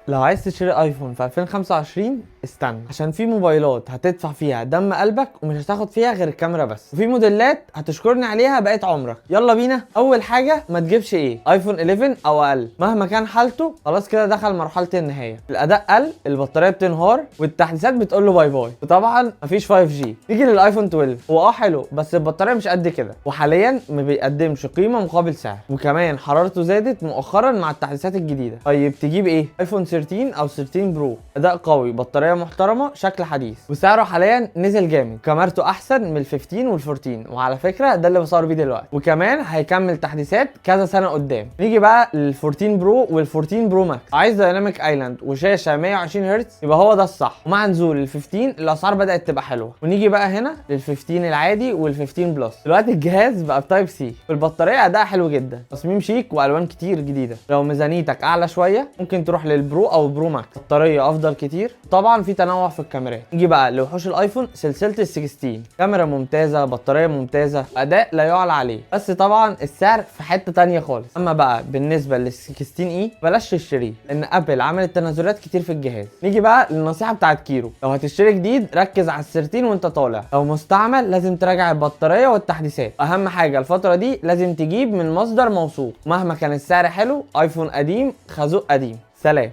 لو عايز تشتري ايفون في 2025 استنى، عشان في موبايلات هتدفع فيها دم قلبك ومش هتاخد فيها غير الكاميرا بس، وفي موديلات هتشكرني عليها بقيت عمرك. يلا بينا. اول حاجة ما تجيبش ايه ايفون 11 او اقل، مهما كان حالته خلاص كده دخل مرحلة النهايه. الاداء قل، البطارية بتنهار، والتحديثات بتقول له bye bye، وطبعا مفيش 5G. نيجي للايفون 12، هو حلو بس البطارية مش قد كده، وحاليا ما بيقدمش قيمة مقابل سعر، وكمان حرارته زادت مؤخرا مع التحديثات الجديده. طيب تجيب ايه؟ ايفون 13 او 13 Pro، اداء قوي، بطارية محترمه، شكل حديث، وسعره حاليا نزل جامد، كاميرته احسن من ال 15 وال 14، وعلى فكرة ده اللي بصور بيه دلوقتي، وكمان هيكمل تحديثات كذا سنة قدام. نيجي بقى لل 14 Pro وال 14 Pro Max. عايز Dynamic Island وشاشه 120 هرتز يبقى هو ده الصح، ومع نزول ال 15 الاسعار بدات تبقى حلوه. ونيجي بقى هنا لل 15 العادي وال 15 Plus. دلوقتي الجهاز بقى ب Type C، والبطاريه اداء حلو جدا، تصميم شيك والوان كتير جديده. لو ميزانيتك اعلى شوية ممكن تروح لل Pro او Pro Max، بطارية افضل كتير، طبعا في تنوع في الكاميرات. نيجي بقى لوحوش الايفون، سلسلة ال 16، كاميرا ممتازه، بطارية ممتازه، اداء لا يعلى عليه، بس طبعا السعر في حتة تانية خالص. اما بقى بالنسبة لل 16e بلاش تشتريه، لان ابل عملت تنازلات كتير في الجهاز. نيجي بقى للنصيحه بتاعت كيرو، لو هتشتري جديد ركز على ال 13 وانت طالع، لو مستعمل لازم تراجع البطارية والتحديثات. اهم حاجة الفترة دي لازم تجيب من مصدر موثوق، مهما كان السعر حلو. ايفون قديم خازوق قديم. سلام.